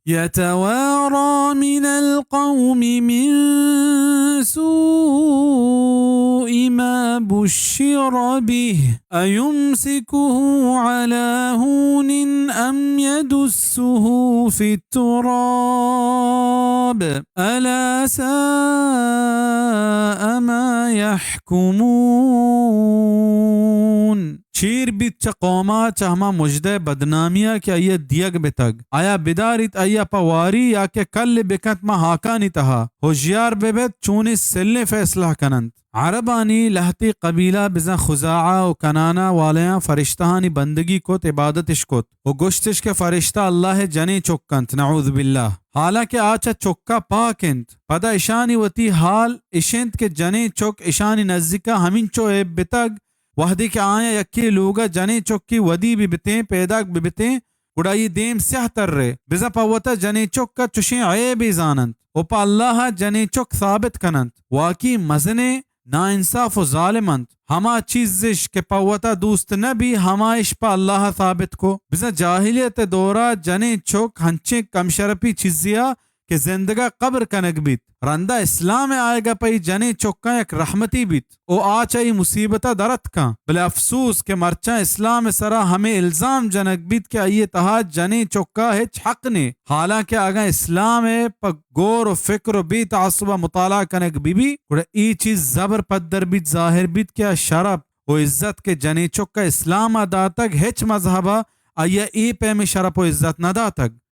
يتوارى من القوم من سوء ما بشر به أيمسكه على هون أم يدسه في التراب ألا ساء ما يحكمون. چیر بیت چہ قوما چہ ہما مژدہ بدنامیا کہ آئیا دیگ بتگ۔ آیا بداریت آئیا پہ واری یا کہ کل بکنت ماں ہاکانی تہا۔ ہوشیار ببیت چونیں سلیں فیصلہ کننت۔ عربانی لہتے قبیلہ بزاں خزاعہ و کنانہ والیاں فرشتہانی بندگی کت، عبادتش کت و گوشتش کہ فرشتہ اللہ جنیں چک انت، نعوذ باللہ۔ حالانکہ آ چہ چکا پاک انت۔ پدا اشانی وتی حال اش انت کہ جنیں چک اشانی نزیکا ہمینچو عیب بتگ، وہدے کہ آیاں یکے لوگا جنیں چکے ودی بہ بتیں، پیداک بہ بتیں، گڑا آئی دیم سیاہ ترے، بزاں پہ وتا جنیں چک ء چشیں عیبے زاننت و پہ اللہ ء جنیں چک ثابت کننت، واقعی مزنیں ناانصاف و ظالم انت۔ ہما چیزش کہ پہ وتا دوست نہ بی، ہمایش پہ اللہ ء ثابت کو۔ بزاں جاہلیت ء دورا جنیں چک ہنچیں کم شرپی چیزے ء کہ زندگا قبر کنگ بیت۔ رندا اسلام ء آیگا پہ ای جنیں چکاں یک رحمتی بیت و آ چہ ای مصیبتا در اتکاں۔ بلے افسوس کہ مرچاں اسلام ء سرا ہمے الزام جنگ بیت کہ آئی ء تہا جنیں چکا ہچ حق نے، حالانکہ اگاں اسلام ء پہ غور و فکر و بے تعصبا مطالعہ کنگ بہ بی، گڑا ای چیز زبر پدر بیت، ظاہر بیت کہ آ شرپ و عزت کہ جنیں چکا اسلاما داتگ، ہچ مذہبا آئی ء اے پیمیں شرپ و عزت نہ داتگ۔